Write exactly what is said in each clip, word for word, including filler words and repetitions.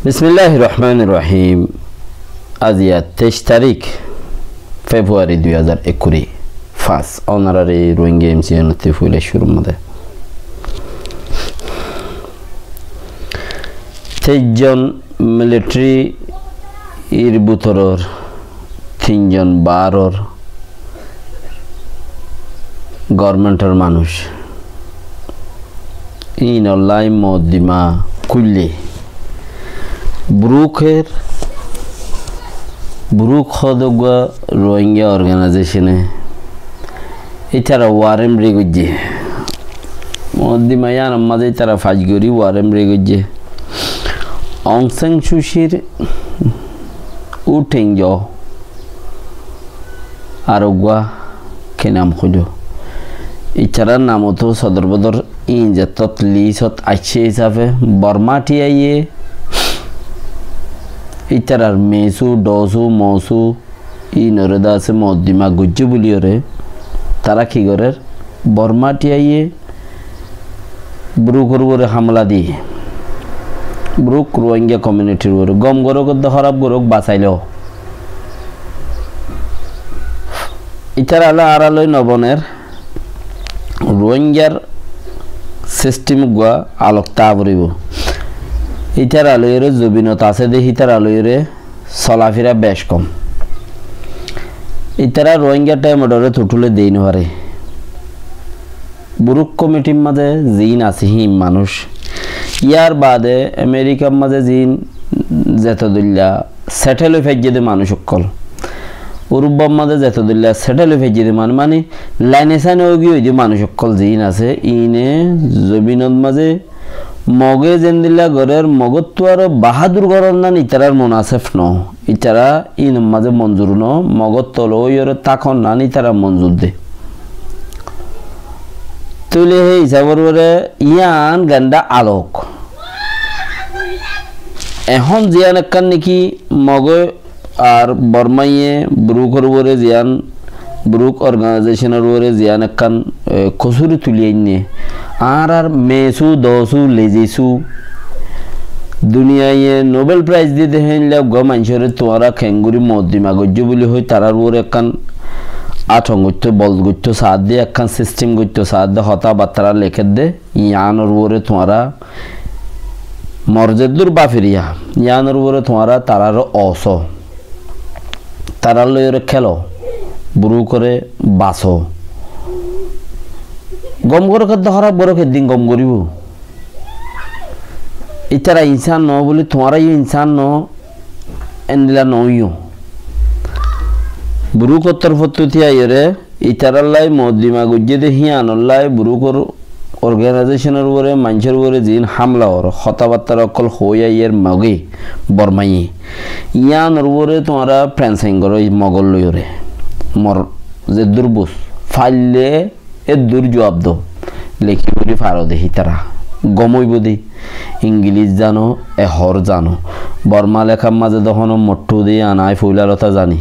Bismilláhir rohmánir rohím. Aijja teic tarík Februari dui házar ekkuri fañs. Ónorare Rohingya M C N ottú foila cúrur mazé teic zon military r bútoror tin zon baáror government or manúic. Íinollá moddima kúille. Brooker, Brook hoó de uggwá Rohingya organization e ítara warem re goijjé. Moddima yíanor mazé ítara fac gorí warem re goijjé. Aung San Suu Kyi r U Theng Joe ar uggwá ki nam hoido? Ítarar namottu sodor bodor íin zettót list ot aiccé hísafe Borma T I A, ítarar mesu, dhosu, mosu, íinoré de asé moddima goijjé buliyóre tará ki gorér? Borma T I A Brook or uore hámla diyé. Brook Rohingya community r uore. Gom gorók edde hóraf gorók, basailo. Ítarallá añára loi no boner. Rohingyar system uggwá alok táa foribó. Ítara loiyóre zobinot asé de hítara loiyóre solafira bec kom. Ítara Rohingya time ot ore tutule dei no fare. Brook community r mazé ziín asé híin manúic. Yar baade Amerika r mazé ziín zeto doilla settle ói faijjé de manúic ókkol, Urup or mazé zeto doilla settle ói faijjé de manúic, mani laine saine ói giyé de manúic ókkol ziín asé, íine zobinot mazé Moge zendilla gorér, Mogottú aró bahádur gorónnan ítarar munasef no. Ítara íinor mazé monzur no, Mogor tole óiyore tákonnan ítara monzur de. Tóile hé hísabor uore yían genda alok. Ehón ziyán ekkán niki Moge ar Bormaye Brook or uore ziyán, Brook organization or uore ziyán ekkán, e, kosúri tuli ainné. Añárar mesu, dosu, lezisu, duniyaye Nobel Prize diyé de héinla uggwá maincóre tuáñra kengori moddima goijjó buli hoi tarár uore ekkán atong goittó, bol goittó saádde, ekkán system goittó saádde, hotábattára lekédde. Yíanor uore tuáñra mor zeddúr bafiriya, yíanor uore tuáñra taráre osó, tarár loiyóre kélo, Brook ore basó. Gom gorók edde hóraf gorók, eddin gom goríbo. Ítara insán no buli tuáñra yó insán no, endilla no óiyo. Brook or torfóttu tíyaiyóre ítarallá moddima goijjé de híanollá Brook or organization or uore, maincór uore ziín hámla ór, hotábattára ókkol hoói aiyér Moge, Bormaye. Yíanor uore tuáñra frensain goró Mogor loiyóre. Mor zeddúr bus, faille eddur juab do. Lekí fori faro de hítara. Gom óibo de. Ingilis zano, ehór zano. Borma lekár mazé de honó mottú de yían aññí foila lóta zani.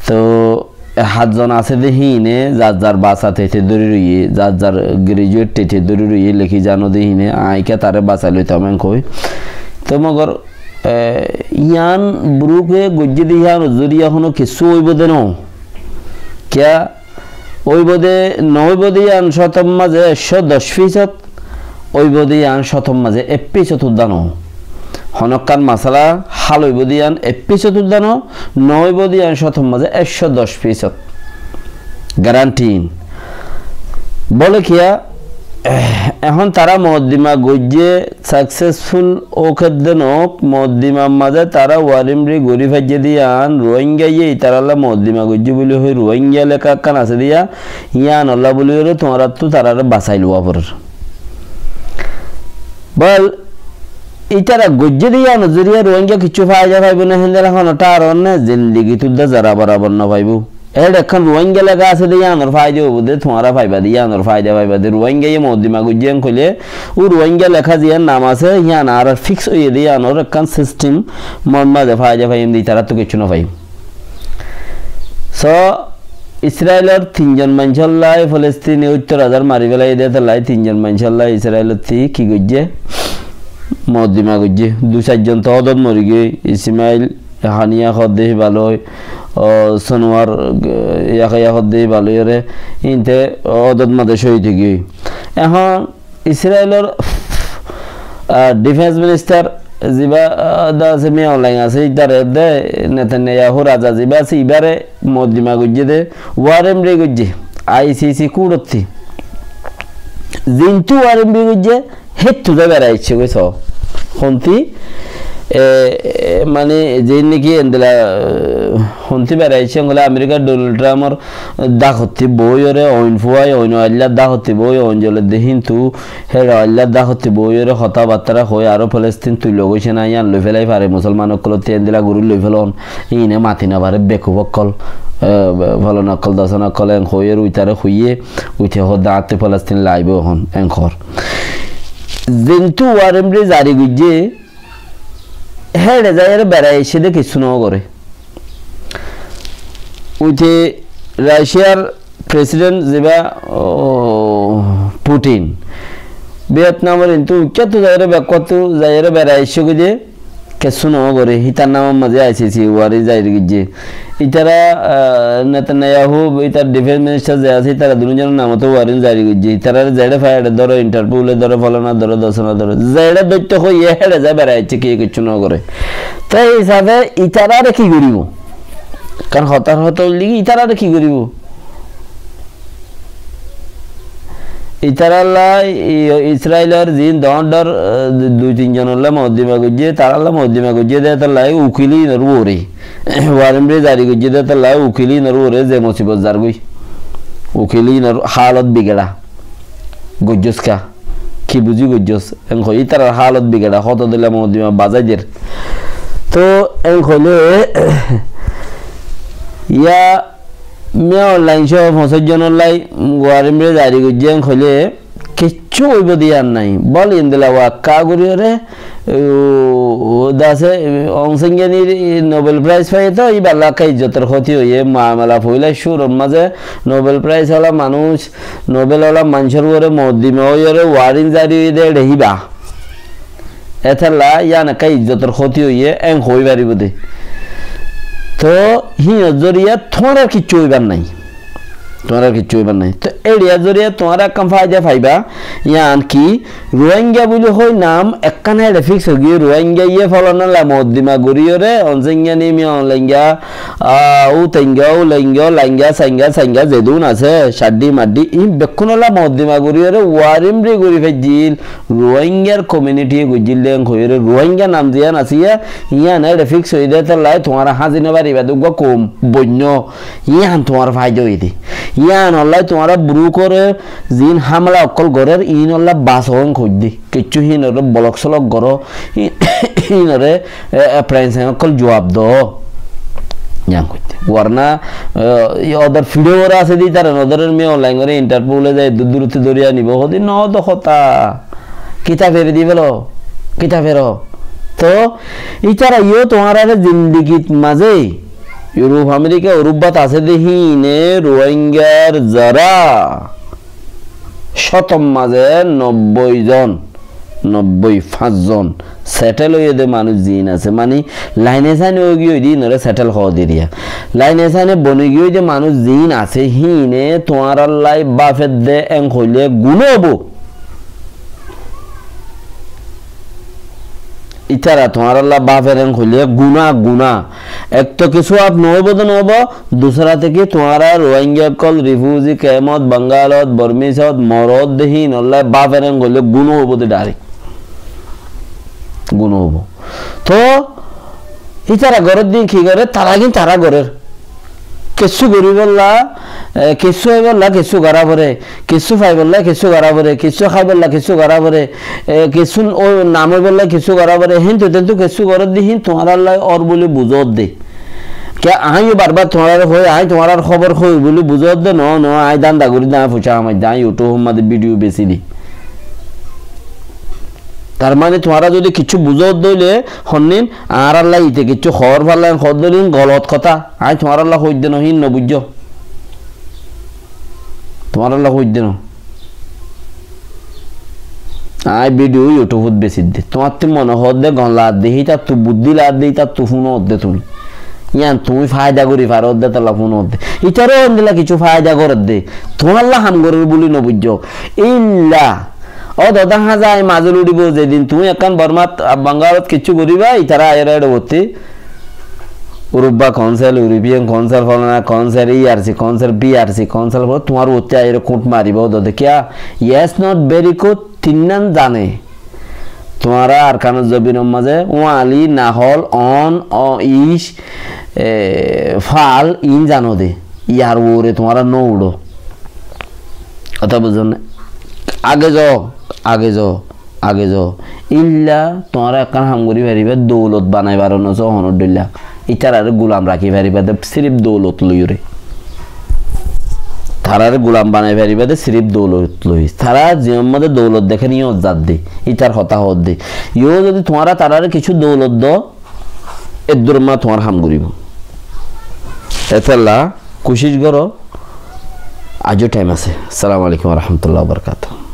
Tóu e hátzon asé de híine zar zar basa tete dóri roiyé, zar zar graduate tete dóri roiyé, lekí zano de híine, aññí kiyá taré basai loitam en koi. Tóu mogor, e, yían Brook e goijjé de yíanor zoriya honó kessú óibo de no. Kiyá óibo de, no óibo de yían cótor mazé ekcó doc fisót, óibo de yían cótor mazé ek fisót uddá no. Honókkan masala hál óibo de yían ek fisót uddá no, no óibo de yían cótor mazé ekcó doc fisót. Garanti in. Bóle kiyá, ehón tará moddima goijjé, successful óuk edde noóuk, moddimar mazé tará warimri gorí faijjé de yían, Rohingyaye ítarallá moddima goijjé buli hoi, Rohingya leká ekkán asé de yían, yíanollá buli hoi tuáñrattú taráre basai luwa forer. Bal, ítara goijjé de yíanor zoriya Rohingya kiccú faida faibo né, héndilla honó tháron né, zindigit uddá zara borabor no faibo. Éçe ekkán Rohingya leká asé de yíanor faida óibo de, tuáñra faiba de, yíanor faida faiba de. Rohingyaye moddima goijjé en koilé, ó Rohingya leká ziyán nam asé, yían añárar fix óiye de, yíanor ekkán system, mor mazé faida faiyum de, ítarattu kiccú no faiyum. So, Israilor tin zon maincólla Folostini óttor házar mari félaiye de, étolla tin zon maincólla Israilottí ki goijjé? moddima goijjé. Dui sair zon to ódot mori giyói, Ismail Haniya hoódde híba loi, o, Sonuwar, e, Yahaya hoódde híba loiyóre, híinte ódot mazé cóhid ói giyói. Ehón Israilor, ah, defense minister zibá, ah, de asé, Min Aung Hlaing asé, ítare de Netanyahu raza zibá asé, ibáre moddima goijjé de, warrant beri goijjé, I C C court ottí. Zintú warrant beri goijjé, héttu de berai aiccé goi só. Hontí, e, e, mani, zein niki endilla, e, hontí berai aiccé, hoilé Amerikar Donald Trumpor dakottí boiyóre, oin fuwai, oin aillar dakottí boiyóre, oin zolodde híntu, héçe aillar dakottí boiyóre, hotábattára hoi, aró Palestin tuillo goijjé ná, yián loi félai fare, musolman ókkolottí endilla gorí loi félon, iíne mati no fare, bekuf ókkol, e, folon ókkol, doson ókkol, en hoiyóre, uitare hoiyé, uite hoó de añáttu Palestin laibo ehón, en hoór. Zintú warrant beri zari goijjé, héçe zaiyóre berai aiccé de kessú no goré. Uite Raciar president zibá, o, Putin, Vietnamor híntu uikká tu zaiyóre, bekkúattu zaiyóre berai aiccé goi de, kessú no goré, hítar namor mazé I C C warrant zari goijjé. Ítara, ah, Netanyahu, ítar defense minister ze asé, ítara dunú zonor namot warrant zari goijjé. Ítarare zeçé fare eçé dóro, Interpol e dóro, folana dóro, dosana dóro. Zeçé dóitto hoiyé, héçe zai berai aiccé, kiyé kessú no goré. Te hísafe ítarare ki goríbo? Karon hotár hotá óilde ki, ítarare ki goríbo? Ítarallá i-, Israilor ziín doóñr doóñr, e, dui tin zonollá moddima goijjé, tarállá moddima goijjé de, étallá ukil íinor uore. Warrant beri zari goijjé de, étallá ukil íinor uore ze musibot zargói. Ukil íinor hálot bigera. Goijjós ká? Ki buzí goijjós? En hoi, ítarar hálot bigera, hotodilla moddima bazai der. Toh, en hoilé, yá, Min Aung Hlaing só foñsíc zonollá warrant beri zari goijjé, en hoilé, kiccú óibo de yián nái. Bóle endilla wakka goríyore, u, u, de asé, Aung San Suu Kyi Nobel Prize faiyé toh, íbar ekká izzotor hóti óiye, mamela foila cúrur mazé Nobel Prize ola manúic, Nobel ola maincór uore moddima óiyore warrant zari óiye de, éçe híba. Étalla yián ekká izzotor hóti óiye, en hoi faribó de. Toh, híinor zoriya tuáñrar kiccú óibar nái. Tuáñrar kiccú óibar nái. Toh, éçiyar zoriya tuáñra ekkán faida faiba, yián ki, Ruáingga buli hoi nam ekkán héçe fix ói giyói, Ruáingga iye folana la moddima goríyore, Aung San Suu Kyi, Min Aung Hlaing, a, U Thaing, U Laing, Laing, Saing, Saing, zedún asé, Caddi, Maddi, iín bekkúnolla moddima goríyore, warrant beri gorí faijjíl, Ruáinggar community ye goijjíl de en hoiyóre, Ruáingga nam ziyán asé, yían éçe fix óiye de, étalla tuáñra háñzi no faribá de, uggúa koum boinno, yían tuáñr faida óiye de. Yíanolla tuáñra burú goré, ziín hámela ókkol gorér, iínolla baso en hoiddé. Kiccú híinoré bolok solok goró, híinoré, e, e, prense ókkol juab do. Yián hoiddé. Warna, e, e, ódor fiçé uore asé de ítara no dórer, Min Aung Hlaing ore Interpol e zai du-, durottí dóri anibo. Hodi no do hotá. Kitá feri di félo. Kitá fero. Toh, ítara yó tuáñrare zindigit mazé Europe, America, Europe-ot asé de híine Ruáinggar zara cótor mazé nobboi zon, nobboi fañs zon settle óiye de manúic ziín asé, mani laine saine ói giyói de iínoré settle hoó de eriya. Laine saine boni giyói de manúic ziín asé, híine tuáñrallá báfer de en hoilé guná óibo. Ítara tuáñrallá báfer en hoilé guná, guná. Ek to kessú át no óibo de no óibo, dusára te ki tuáñra Ruáingga ókkol refugee camp ot, Bangal ot, Bormis ot, morot de híinollá báfer en hoilé guná óibo de direct. Guná óibo. Toh, ítara gorér de ki goré, tará gín tará gorér. Kessú goríbolla, e, kessú óibolla kessú gorá foré, kessú faibolla kessú gorá foré, kessú háibolla kessú gorá foré, e, kessú ó-, nam óibolla kessú gorá foré, héntu téntu kessú gorér de hín tuáñrallá ór buli buzódde. Kiyá aññí yó barbar tuáñrare hoói, aññí tuáñrar hóbor hoói buli buzódde, no, no, aññí dánda gorí de, aññí fuisá hamai de, aññí YouTube or mazé video besi de. Tar mane tuáñra zodi kiccú buzódde óile, honnín, añárallá ite kiccú hoór falla, hoódde óile golot hotá. Aññí tuáñrallá hoóidde no, híin no buijjó. Tuáñrallá hoóidde no. Aññí bidiyó YouTube ot besi de. Tuáñttú mone hoódde gom laadde, hítattu buddí laadde, hítattu fúnodde tuñí. Yían tuñí faida gorí faródde, tolla fúnodde. Ítaró endilla kissú faida gorédde. Tuáñlla ham gorér buli no buijjó. Illa. Ó dodá háza, aññí mazé luçibóu zedin tuñí ekkán Bormat, Bangalot kissú goríba, ítara aiyóre éçe bottí. Urubba Council, European Council, folana Council, E R C Council, P R C Council, tuáñr uottí aiyóre kút maribóu dode. Kiyá? Yes, not, very good, tinnán zane. Tuáñra Arkanor zobinor mazé uáli, nahól, on, o, ic, e, fal, iín zano de. Yar uore tuáñra no uçó. Hotá buzón né? Age zo, age zo, age zo. Illa tuáñra ekkán ham gorí faribá, doulot banai faro no só honór dhoilla. Ítararé gulam rakí faribá de sirif doulot loiyóre. Tararé gulam banai faribá de sirif doulot loi. Tara ziyór mazé doulot deké yían zadde. Ítar hotá hoódde. Yó zodi tuáñra tararé kissú doulot do, eddur ma tuáñr ham goríbou. Étolla kucíc goró, aijjó thaim asé. Assalamu alaikum wa rahmatullahi wa barakatuhu.